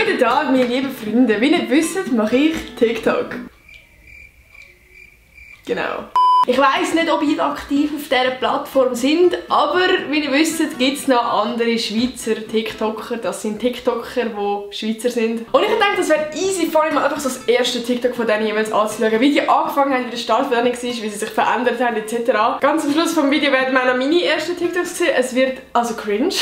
Guten Tag, meine lieben Freunde. Wie ihr wisst, mache ich TikTok. Genau. Ich weiss nicht, ob ihr aktiv auf dieser Plattform sind, aber wie ihr wisst, gibt es noch andere Schweizer TikToker. Das sind TikToker, die Schweizer sind. Und ich denke, das wäre easy, vor allem einfach so das erste TikTok von denen jeweils anzuschauen, wie die angefangen haben, wie der Start von denen war, wie sie sich verändert haben, etc. Ganz am Schluss des Videos werden wir auch noch meine ersten TikToks sehen. Es wird also cringe.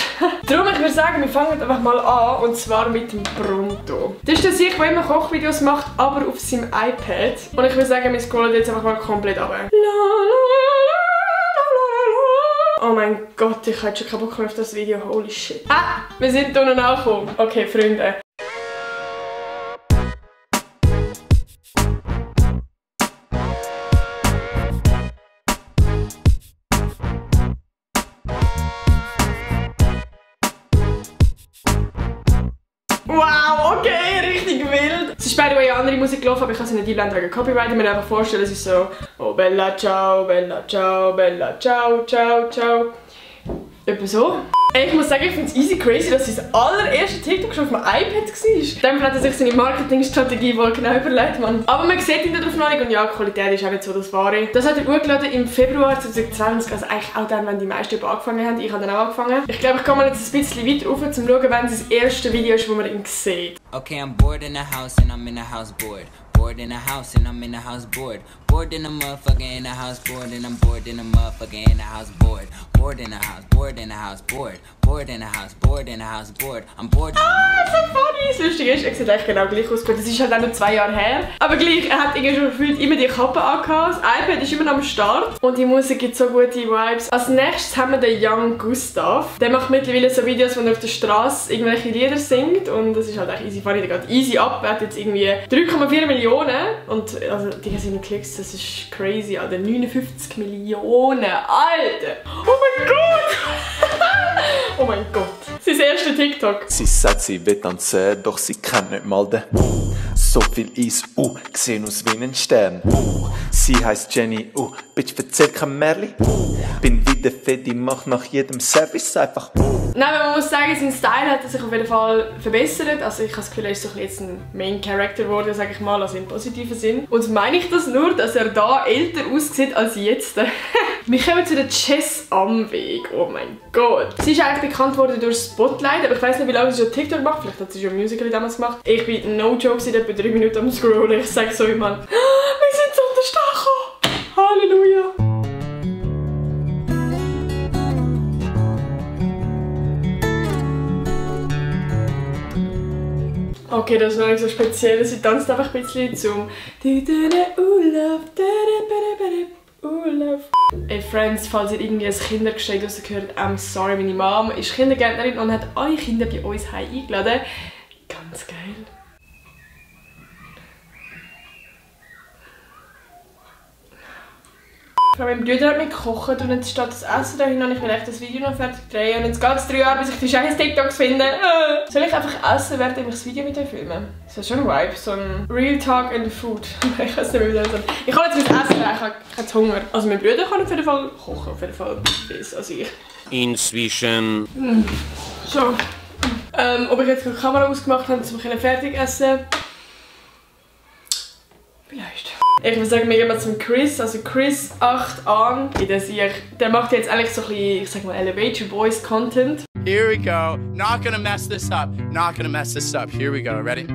Darum, ich würde sagen, wir fangen einfach mal an, und zwar mit dem Pronto. Das ist der Sicht, der immer Kochvideos macht, aber auf seinem iPad. Und ich würde sagen, wir scrollen jetzt einfach mal komplett runter. Oh mein Gott, ich hatte schon keinen Bock mehr auf das Video. Holy shit. Ah, wir sind hier unten angekommen. Okay, Freunde. Wow, okay, richtig wild. Es ist by the way andere Musik gelaufen, aber ich kann sie nicht einblenden wegen Copyright. Ich mir einfach vorstellen, es ist so: Oh Bella ciao, Bella ciao, Bella ciao, ciao, ciao. Etwa so. Ich muss sagen, ich finde es easy crazy, dass sein allererste TikTok schon auf dem iPad war. Dann hat er sich seine Marketingstrategie wohl genau überlegt, Mann. Aber man sieht ihn darauf noch nicht, und ja, die Qualität ist auch nicht so das Wahre. Das hat er hochgeladen im Februar 2020, also eigentlich auch dann, wenn die meisten angefangen haben. Ich habe dann auch angefangen. Ich glaube, ich kann mal jetzt ein bisschen weiter rauf, um zu schauen, wenn es das erste Video ist, wo man ihn sieht. Okay, I'm bored in the house and I'm in the house bored. Bored in the house and I'm in the house bored. Bored in the motherfucker in the house bored and I'm bored in the motherfucker in the house bored. Bored in the house, bored in the house bored. Bored in the house, bored in the house bored. I'm bored. Ah, so funny! Das Lustige ist, er sieht echt genau gleich aus. Das ist halt auch noch 2 Jahre her. Aber gleich, er hat irgendwie schon gefühlt immer die Kappe angehabt. Das iPad ist immer noch am Start. Und die Musik gibt so gute Vibes. Als nächstes haben wir den Young Gustav. Der macht mittlerweile so Videos, wo er auf der Straße irgendwelche Lieder singt. Und das ist halt echt easy funny. Der geht easy ab. Er hat jetzt irgendwie 3,4 Millionen. Und also, die seine Klicks, das ist crazy. Alter, 59 Millionen. Alter! Oh mein Gott! Oh mein Gott. Sein erster TikTok. Sie sagt, sie will tanzen, doch sie kennt nicht mal den. So viel Eis, gesehen aus wie ein Stern. Sie heisst Jenny, Bitch, erzähl kein Märli. Bin wie der Fedi, mach nach jedem Service einfach. Nein, aber man muss sagen, sein Style hat sich auf jeden Fall verbessert. Also ich habe das Gefühl, er ist so jetzt ein Main Character geworden, sage ich mal, also im positiven Sinn. Und meine ich das nur, dass er da älter aussieht als jetzt. Wir kommen zu der Jess Amweg. Oh mein Gott. Sie ist eigentlich bekannt worden durch Spotlight, aber ich weiß nicht, wie lange sie schon TikTok macht. Vielleicht hat sie schon ein Musical damals gemacht. Ich bin no joke seit etwa 3 Minuten am Scrollen. Ich sage so immer, wir sind so unterstechen. Halleluja. Okay, das ist noch nicht so speziell. Sie tanzt einfach ein bisschen zum Urlaub. Ey Friends, falls ihr irgendwie ein Kindergeschrei rausgehört, I'm sorry, meine Mom ist Kindergärtnerin und hat alle Kinder bei uns heim eingeladen. Ganz geil. Mein Bruder hat mich gekocht und jetzt steht das Essen dahin und ich will echt das Video noch fertig drehen. Und jetzt geht es 3 Jahre, bis ich die scheiß TikToks finde. Soll ich einfach essen, während ich das Video mit euch filme? Das ist schon ein Vibe, so ein Real Talk and Food. Ich weiß nicht mehr, wie das ist. Ich kann jetzt mit Essen, ich habe keinen Hunger. Also mein Bruder kann auf jeden Fall kochen, auf jeden Fall besser als ich. Inzwischen. So. Ob ich jetzt die Kamera ausgemacht habe, um fertig essen? Vielleicht. Ich würde sagen, wir gehen mal zum Chris, also Chris 8 an. Der macht jetzt eigentlich so ein bisschen, ich sag mal, Elevator Boys Content. Here we go. Not gonna mess this up. Not gonna mess this up. Here we go. Ready?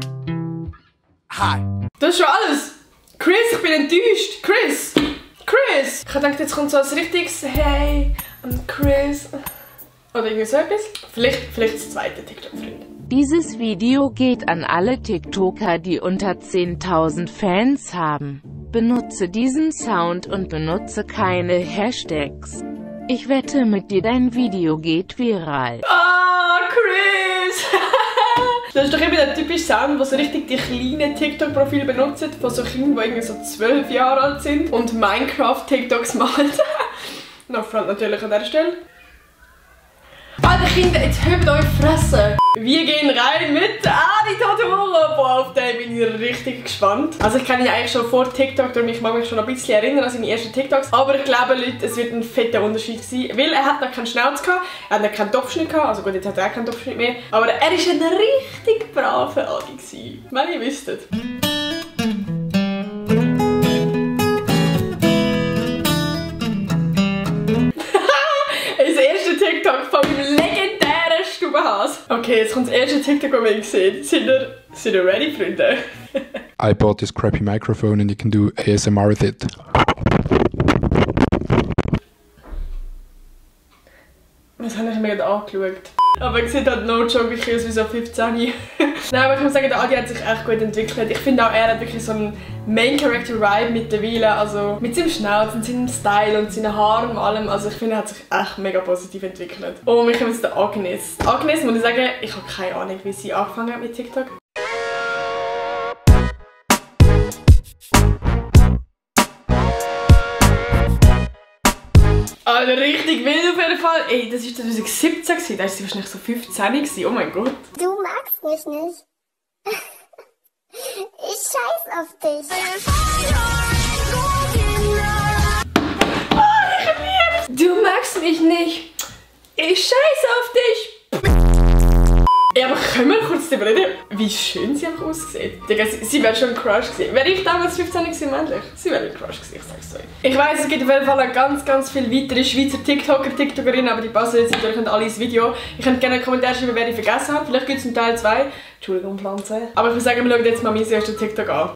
Hi. Das ist schon alles. Chris, ich bin enttäuscht. Chris. Chris. Ich dachte, jetzt kommt so ein richtiges Hey, I'm Chris. Oder irgendwie so etwas. Vielleicht das zweite TikTok-Freund. Dieses Video geht an alle TikToker, die unter 10.000 Fans haben. Benutze diesen Sound und benutze keine Hashtags. Ich wette mit dir, dein Video geht viral. Ah, Chris! Das ist doch immer der typische Sound, der so richtig die kleinen TikTok-Profile benutzt, von so Kindern, die irgendwie so 12 Jahre alt sind und Minecraft-TikToks machen. No front natürlich an dieser Stelle. Alter Kinder, jetzt hebt euch Fresse! Wir gehen rein mit Adi Totoro. Boah, auf den bin ich richtig gespannt. Also ich kenne ihn eigentlich schon vor TikTok, darum ich mag mich schon ein bisschen erinnern an seine ersten TikToks. Aber ich glaube, Leute, es wird ein fetter Unterschied sein, weil er hat noch keinen Schnauz gehabt, er hat noch keinen Topfschnitt gehabt, also gut, jetzt hat er auch keinen Topfschnitt mehr. Aber er war ein richtig braver Adi gewesen, wenn ihr wüsstet. TikTok von meinem legendären Stubenhaus. Okay, jetzt kommt das erste TikTok, das wir gesehen. Sind ihr ready, Freunde? I bought this crappy microphone and you can do ASMR with it. Was habe ich mir gerade angeschaut? Aber ich sehe halt no joke wirklich aus wie so 15. Nein, aber ich muss sagen, der Adi hat sich echt gut entwickelt. Ich finde auch, er hat wirklich so einen Main-Character-Vibe mittlerweile. Also mit seinem Schnauz und seinem Style und seinen Haaren und allem. Also ich finde, er hat sich echt mega positiv entwickelt. Und wir kommen jetzt zu Agnes. Agnes, muss ich sagen, ich habe keine Ahnung, wie sie angefangen hat mit TikTok. Also richtig wild auf jeden Fall. Ey, das war 2017 gewesen. Da war sie wahrscheinlich so 15 gewesen. Oh mein Gott. Du magst mich nicht. Ich scheiß auf dich. Oh, ich lieb's. Du magst mich nicht. Ich scheiß auf dich. Ja, aber können wir kurz darüber reden, wie schön sie einfach aussieht? Digga, sie wäre schon ein Crush gewesen. Wäre ich damals 15 gewesen, männlich? Sie wäre ein Crush gewesen, ich sag's euch. Ich weiss, es gibt auf jeden Fall ganz viele weitere Schweizer TikToker, TikTokerinnen, aber die passen jetzt natürlich alle ins Video. Ich könnte gerne einen Kommentar schreiben, wer ich vergessen habe. Vielleicht gibt es einen Teil 2. Entschuldigung, Pflanze. Aber ich würde sagen, wir schauen jetzt mal meinen ersten TikTok an.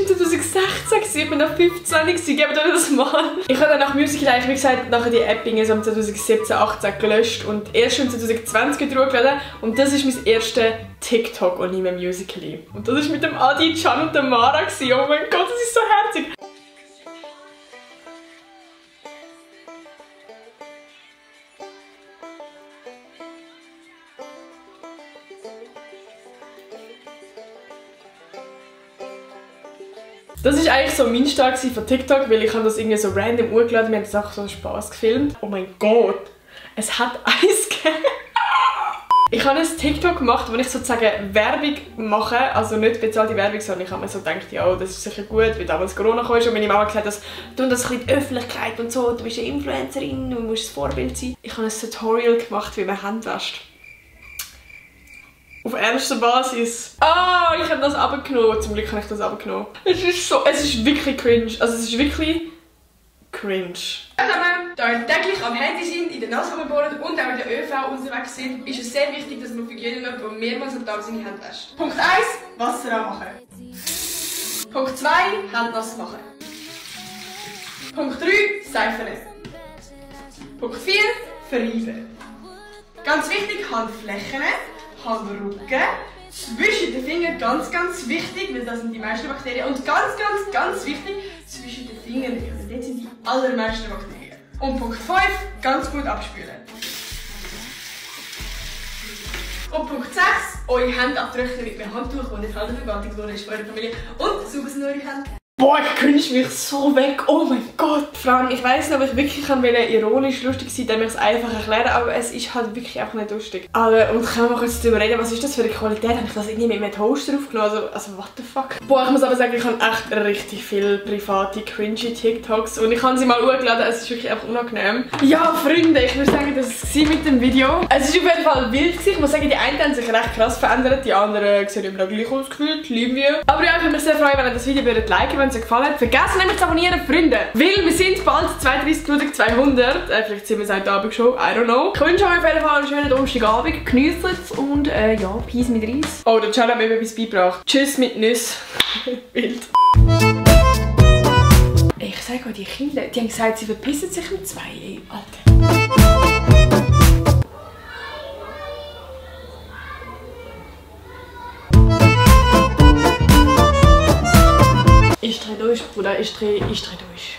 Das war 2016, ich war noch 15, gebt euch das mal. Ich habe dann nach Musical.ly, wie gesagt, nachher die App so 2017, 2018 gelöscht und erst schon 2020 durchgeladen. Und das ist mein erster TikTok und nicht mehr Musical.ly. Und das war mit dem Adi, Can und der Mara. Oh mein Gott, das ist so herzig. Das war eigentlich so mein Start von TikTok, weil ich habe das irgendwie so random hochgeladen, wir haben das auch so Spaß gefilmt. Oh mein Gott, es hat Eis gegeben. Ich habe ein TikTok gemacht, wo ich sozusagen Werbung mache, also nicht bezahlte Werbung, sondern ich habe mir so gedacht, ja, das ist sicher gut, weil damals Corona kam und meine Mama gesagt hat, du das ein bisschen die Öffentlichkeit und so, du bist eine Influencerin, du musst ein Vorbild sein. Ich habe ein Tutorial gemacht, wie man Hände wäscht. Auf ernster Basis. Ah, ich habe das abgenommen. Zum Glück habe ich das abgenommen. Es ist wirklich cringe. Also es ist wirklich cringe. Da wir täglich am Handy sind, in der Nase bohren und auch in der ÖV unterwegs sind, ist es sehr wichtig, dass man für jeden der mehrmals am Tag seine Hände wäscht. Punkt 1, Wasser anmachen. Punkt 2, Hände nass machen. Punkt 3, Seife nehmen. Punkt 4, verreiben. Ganz wichtig, Handflächen. Handrücken, zwischen den Fingern ganz wichtig, weil das sind die meisten Bakterien. Und ganz wichtig, zwischen den Fingern, weil dort sind die allermeisten Bakterien. Und Punkt 5, ganz gut abspülen. Und Punkt 6, eure Hände abtrocknen mit einem Handtuch, das nicht vergewaltigt wurde von eurer Familie. Und sauber sind eure Hände. Boah, ich cringe mich so weg. Oh mein Gott. Fran, ich weiss nicht, ob ich wirklich ironisch lustig sein kann, damit ich es einfach erklären, aber es ist halt wirklich einfach nicht lustig. Aber, und können wir kurz darüber reden, was ist das für eine Qualität? Habe ich das irgendwie mit einem Toaster aufgenommen? Also what the fuck? Boah, ich muss aber sagen, ich habe echt richtig viele private, cringy TikToks und ich habe sie mal hochgeladen, es ist wirklich einfach unangenehm. Ja, Freunde, ich würde sagen, das war mit dem Video. Es ist auf jeden Fall wild gewesen. Ich muss sagen, die einen haben sich recht krass verändert, die anderen sehen immer noch gleich aus gefühlt, lieben wir. Aber ja, ich würde mich sehr freuen, wenn ihr das Video liken, wenn es euch gefallen hat. Vergesst nicht zu abonnieren, Freunde, weil wir sind bald 32.200. Vielleicht sind wir seit Abend schon, I don't know. Ich wünsche euch auf jeden Fall einen schönen Donnerstagabend, genießt es und ja, Peace mit Reis. Oh, der Can hat mir etwas beigebracht. Tschüss mit Nüsse. Wild. Ich sage euch, die Kinder, die haben gesagt, sie verpissen sich um 2, ey, Alter. Ich drehe durch, Bruder, ich dreh durch.